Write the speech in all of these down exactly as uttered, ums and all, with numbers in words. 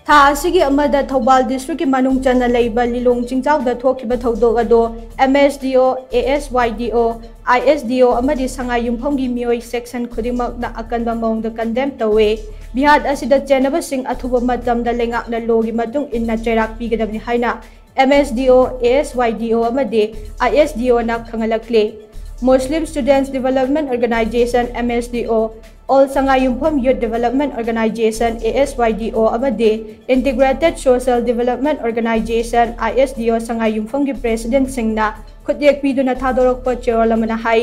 ꯊꯥ ꯑꯁꯤꯒꯤ ꯑꯃꯗ ꯊꯧꯕꯥꯜ districtꯀꯤ ꯃꯅꯨꯡ ꯆꯟꯅ ꯂꯩꯕ ꯂꯤꯂꯣꯡ ꯆꯤꯡꯖꯥꯎꯗ ꯊꯣꯛꯈꯤꯕ ꯊꯧꯗꯣꯛ ꯑꯗꯨ M S D O, A S Y D O, I S D O ꯑꯃꯗꯤ ꯁꯉꯥꯏ ꯌꯨꯝꯐꯝꯒꯤ ꯃꯤꯑꯣꯏ section ꯈꯨꯗꯤꯡꯃꯛꯅ ꯑꯀꯟꯕ ꯃꯑꯣꯡꯗ condemn ꯇꯧꯏ꯫ ꯕꯤꯍꯥꯠ ꯑꯁꯤꯗ ꯆꯦꯟꯅꯕꯁꯤꯡ ꯑꯊꯨꯕ ꯃꯇꯝꯗ ꯂꯩꯉꯥꯛꯅ lawꯒꯤ ꯃꯇꯨꯡ ꯏꯟꯅ ꯆꯩꯔꯥꯛ ꯄꯤꯒꯗꯕꯅꯤ ꯍꯥꯏꯅ M S D O, A S Y D O ꯑꯃꯗꯤ I S D Oꯅ ꯈꯪꯍꯜꯂꯛꯂꯤ꯫ Muslim Students Development Organization, M S D O, All Sangai Yumpham Youth Development Organization, A S Y D O ꯑꯃꯗꯤ Integrated Social Development Organization, I S D O ꯁꯉꯥꯏ ꯌꯨꯝꯐꯝꯒꯤ presidentꯁꯤꯡꯅ ꯈꯨꯠꯌꯦꯛ ꯄꯤꯗꯨꯅ ꯊꯥꯗꯣꯔꯛꯄ ꯆꯦꯔꯣꯜ ꯑꯃꯅ ꯍꯥꯏ,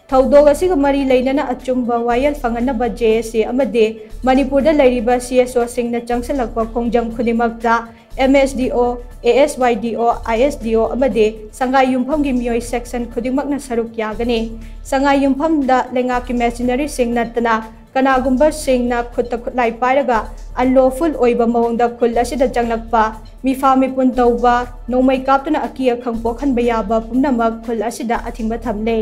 ꯊꯧꯗꯣꯛ ꯑꯁꯤꯒ ꯃꯔꯤ ꯂꯩꯅꯅ ꯑꯆꯨꯝꯕ ꯋꯥꯌꯦꯜ ꯐꯪꯍꯟꯅꯕ J S A ꯑꯃꯗꯤ ꯃꯅꯤꯄꯨꯔꯗ ꯂꯩꯔꯤꯕ C S Oꯁꯤꯡꯅ ꯆꯪꯁꯤꯜꯂꯛꯄ ꯈꯣꯡꯖꯪ ꯈꯨꯗꯤꯡꯃꯛꯇ M S D O, A S Y D O, I S D O ꯑꯃꯗꯤ ꯁꯉꯥꯏ ꯌꯨꯝꯐꯝꯒꯤ ꯃꯤꯑꯣꯏ section ꯈꯨꯗꯤꯡꯃꯛꯅ ꯁꯔꯨꯛ ꯌꯥꯒꯅꯤ꯫ ꯁꯉꯥꯏ ꯌꯨꯝꯐꯝꯗ ꯂꯩꯉꯥꯛꯀꯤ machineryꯁꯤꯡ ꯅꯠꯇꯅ ꯀꯅꯥꯒꯨꯝꯕꯁꯤꯡꯅ ꯈꯨꯠꯇ ꯈꯨꯠꯂꯥꯏ ꯄꯥꯏꯔꯒ unlawful ꯑꯣꯏꯕ ꯃꯑꯣꯡꯗ ꯈꯨꯜ ꯑꯁꯤꯗ ꯆꯪꯂꯛꯄ, ꯃꯤꯐꯥ ꯃꯤꯄꯨꯟ ꯇꯧꯕ, ꯅꯣꯡꯃꯩ ꯀꯥꯞꯇꯨꯅ ꯑꯀꯤ ꯑꯈꯪ ꯄꯣꯛꯍꯟꯕ ꯌꯥꯕ ꯄꯨꯝꯅꯃꯛ ꯈꯨꯜ ꯑꯁꯤꯗ ꯑꯊꯤꯡꯕ ꯊꯝꯂꯦ꯫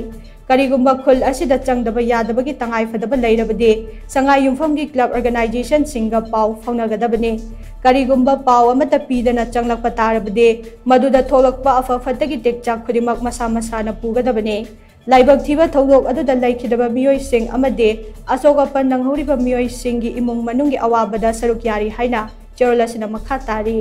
ꯀꯔꯤꯒꯨꯝꯕ ꯈꯨꯜ ꯑꯁꯤꯗ ꯆꯪꯗꯕ ꯌꯥꯗꯕꯒꯤ ꯇꯉꯥꯏꯐꯗꯕ ꯂꯩꯔꯕꯗꯤ ꯁꯉꯥꯏ ꯌꯨꯝꯐꯝꯒꯤ club organizationꯁꯤꯡꯒ ꯄꯥꯎ ꯐꯥꯎꯅꯒꯗꯕꯅꯤ꯫ ꯀꯔꯤꯒꯨꯝꯕ ꯄꯥꯎ ꯑꯃꯠꯇ ꯄꯤꯗꯅ ꯆꯪꯂꯛꯄ ꯇꯥꯔꯕꯗꯤ ꯃꯗꯨꯗ ꯊꯣꯛꯂꯛꯄ ꯑꯐ ꯐꯠꯇꯒꯤ ꯇꯦꯛꯆꯥꯛ ꯈꯨꯗꯤꯡꯃꯛ ꯃꯁꯥ ꯃꯁꯥꯅ ꯄꯨꯒꯗꯕꯅꯤ꯫ ꯂꯥꯏꯕꯛ ꯊꯤꯕ ꯊꯧꯗꯣꯛ ꯑꯗꯨꯗ ꯂꯩꯈꯤꯗꯕ ꯃꯤꯑꯣꯏꯁꯤꯡ ꯑꯃꯗꯤ ꯑꯁꯣꯛ ꯑꯄꯟ ꯅꯪꯍꯧꯔꯤꯕ ꯃꯤꯑꯣꯏꯁꯤꯡꯒꯤ ꯏꯃꯨꯡ ꯃꯅꯨꯡꯒꯤ ꯑꯋꯥꯕꯗ ꯁꯔꯨꯛ ꯌꯥꯔꯤ ꯍꯥꯏꯅ ꯆꯦꯔꯣꯜ ꯑꯁꯤꯅ ꯃꯈꯥ ꯇꯥꯔꯤ꯫